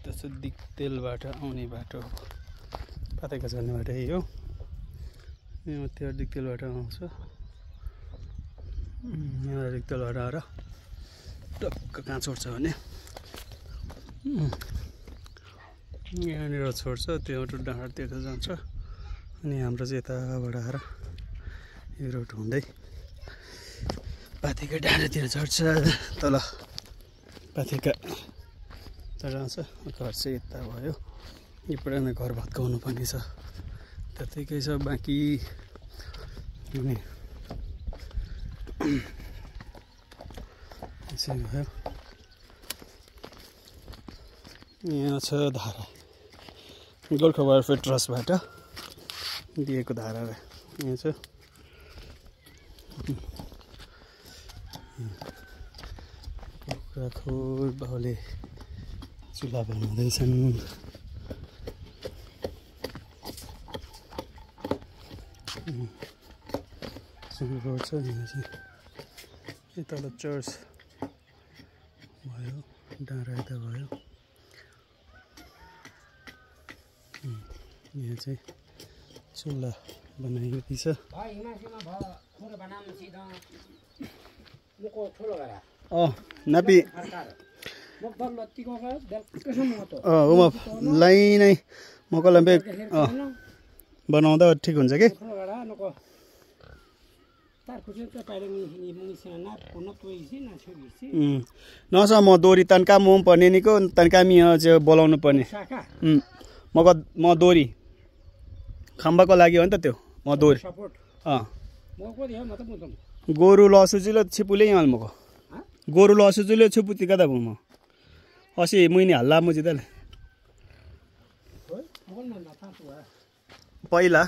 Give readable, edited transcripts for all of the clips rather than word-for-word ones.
त्यसो दिक्तेलबाट आउने बाटो पातेका जाने बाटो यही हो। यहाँ त्यो दिक्तेलबाट आउँछ। यहाँ दिक्तेलबाट आएर टक्क कहाँ छोड्छ भने यहाँनिर छोड्छ, त्यो डाँडातिर जान्छ। अनि हाम्रो चाहिँ यताबाट आएर यो रोड हुँदै पातेका डाँडातिर चढ्छ। तल पातेका चढाउँछ। घर चाहिँ यता भयो। यहीँबाट नै घर भत्काउनु पर्ने छ, त्यतिकै छ। बाँकी अनि यसरी भयो। यहाँ छ धारा, गोर्खा वेलफेयर ट्रस्टबाट दिएको धारा। यहाँ छ कुखुराखोर बाउले चुल्हा बनाउँदैछन्। रोड छ यहाँ चाहिँ। यता चर्च भयो, डाँडा यता भयो। यहाँ चाहिँ चुल्हा बनाइएको छ। नापी लाइनै मकला बनाउँदा ठिक हुन्छ कि। नस म दोरी तन्का म पर्ने निको तन्का मि बोलाउनु पर्ने म दोरी खम्बाको लागि हो नि त त्यो म दोरी। गोरु लसुजिलो छिपुले यहाँ मको गोरु लसुजिलो छिपुति कता म असी मुइनी हल्ला मुजिदले पहिला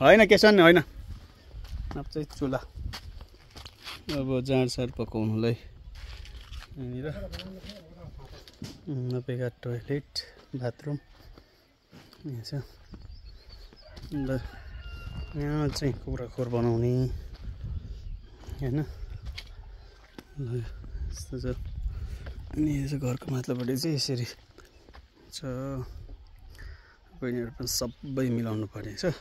होइन केसन होइन चाहिँ चुल्हा। अब जाँडसार पकाउनुलाई यहाँनिर नपेगा टोयलेट बाथरुम यहाँ छ। यहाँ चाहिँ कुखुराखोर बनाउने होइन यस्तो छ। अनि यो चाहिँ घरको माथिल्लोपट्टि चाहिँ यसरी छ। बहिनीहरू पनि सबै मिलाउनु पर्ने छ।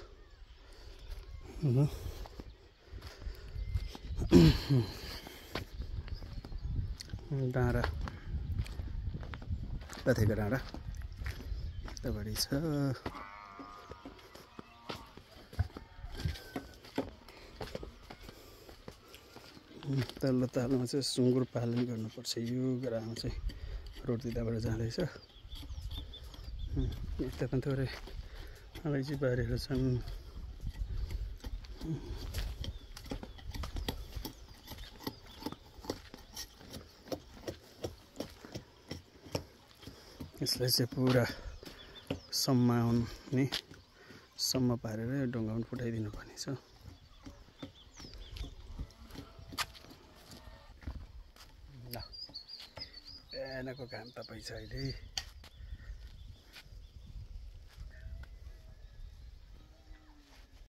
डाँडा पातेका डाँडा यतापट्टि छ। तल्लो तालमा चाहिँ सुँगुर पालन गर्नुपर्छ। यो ग्राममा चाहिँ रोड त्यताबाट जाँदैछ। यता पनि थोरै अलैँची बारीहरू छन्। यसलाई चाहिँ पुरा सम्म पारेर ढुङ्गामा फुटाइदिनु पर्ने छ। बिहानको घाम तपाईँ छ अहिले।